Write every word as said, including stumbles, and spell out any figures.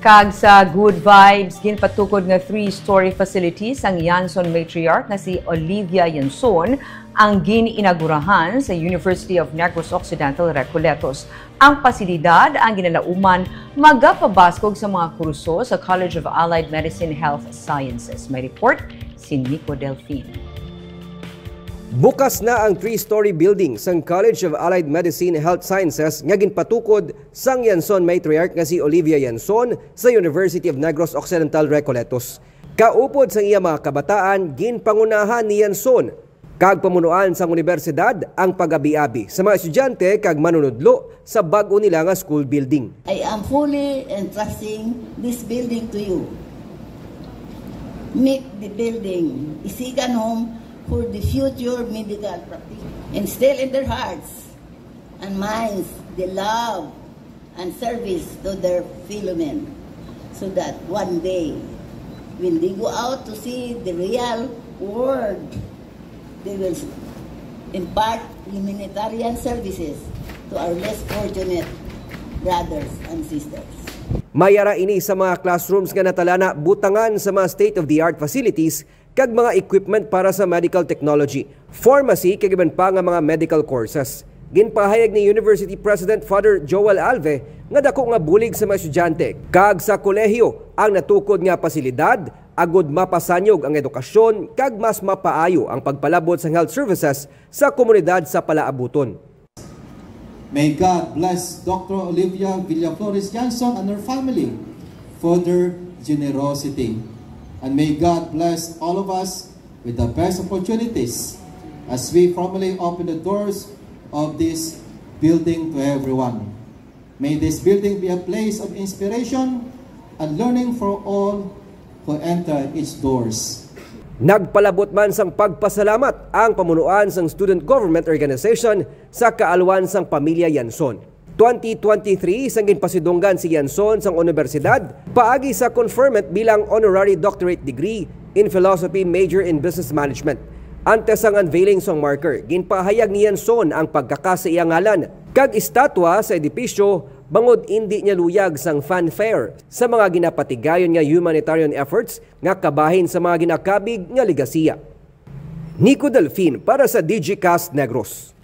Kag sa Good Vibes, ginpatukod nga three-story facility sang Yanson matriarch nga si Olivia Yanson ang gin-inagurahan sa University of Negros Occidental Recoletos. Ang pasilidad ang ginalauman magapabaskog sa mga kurso sa College of Allied Medicine Health Sciences. May report si Nico Delfin. Bukas na ang three-story building sang College of Allied Medicine Health Sciences nga ginpatukod sang Yanson matriarch nga si Olivia Yanson sa University of Negros Occidental Recoletos. Kaupod sang iya mga kabataan, ginpangunahan ni Yanson kag pamunuan sang unibersidad ang pag-abi-abi sa mga estudyante kag manunudlo sa bag-o nila nga school building. I am fully entrusting this building to you. Make the building a second home for the future medical practice. Instill in their hearts and minds the love and service to their fellow men, so that one day, when they go out to see the real world, they will impart humanitarian services to our less fortunate brothers and sisters. May ara ini sa mga classrooms nga natalana butangan sa mga state-of-the-art facilities kag mga equipment para sa medical technology, pharmacy kag iban pa nga mga medical courses. Ginpahayag ni University President Father Joel Alve nga dako nga bulig sa mga estudyante kag sa kolehiyo ang natukod nga pasilidad agud mapasanyog ang edukasyon kag mas mapaayo ang pagpalabot sang health services sa komunidad sa palaabuton. May God bless Doctor Olivia Villaflores Johnson and her family for their generosity. And may God bless all of us with the best opportunities as we formally open the doors of this building to everyone. May this building be a place of inspiration and learning for all who enter its doors. Nagpalabot man sang pagpasalamat ang pamunuan sang Student Government Organization sa kaalwan sang pamilya Yanson. Twenty twenty-three, sang ginpasidunggan si Yanson sang unibersidad paagi sa conferment bilang honorary doctorate degree in philosophy major in business management. Antes sang unveiling sang marker, ginpahayag ni Yanson ang pagkaka sa iya ngalan kag estatwa sa edipisyo bangod indi niya luyag sang fanfare sa mga ginapatigayon nga humanitarian efforts nga kabahin sa mga ginakabig nga legasiya. Nico Delfin para sa Digicast Negros.